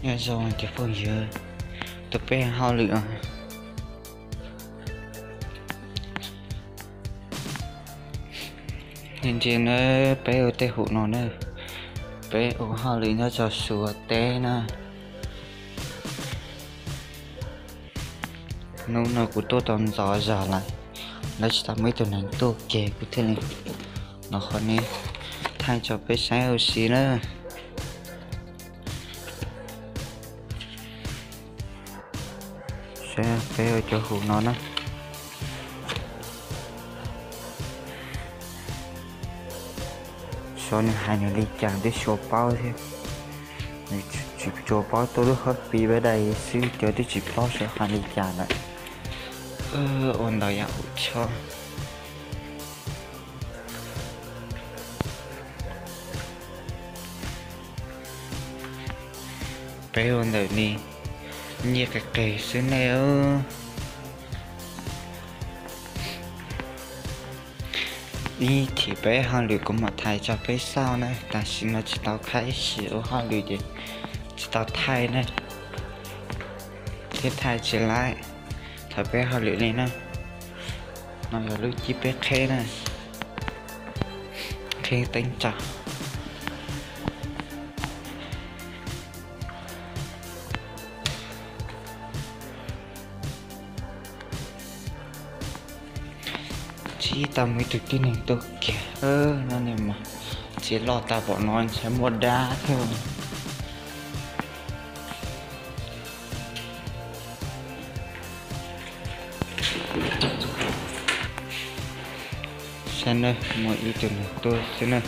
Nyob zoo cov phooj ywg, tus peb hauj lwm os. Ntsia ntsia na, peb ua tej hauj lwm no na, peb ua hauj lwm nyob rau Suav teb na. Hnub no kuv tuaj tau ntxov zog lawm, lawv tsis tau muaj ib tug neeg tuaj kiag kuv thiaj li los qhov no thaij rau peb saib ua si na. Saib peb ua cov hauj lwm no na. Xyov nws hais nws li cas twb tsis paub thiab. Nws tsis tshua paub tuaj lub hub pi pab dai xwb, cov twb tsis paub xyov hais li cas lawm. Ua ntau yam hauv tshoj. Peb ua ntawm no nyiaj qis qis xwb nej. Ib chim peb hauj lwm kuv mam thaij rau peb saib na, tam sim no tsis tau khaib sim ua hauj lwm ces tsis tau thaij na, thiab thaij tsis laib. Thaum peb hauj lwm li na, no yog lub cib peb qheb na, qheb teeb tsa. Tsis tau muaj ib tug tib neeg tuaj kiag no ne mas, txiv loj tas pom no ntshai muaj dab thiab. Saib na, muaj ib tug neeg tuaj xwb na.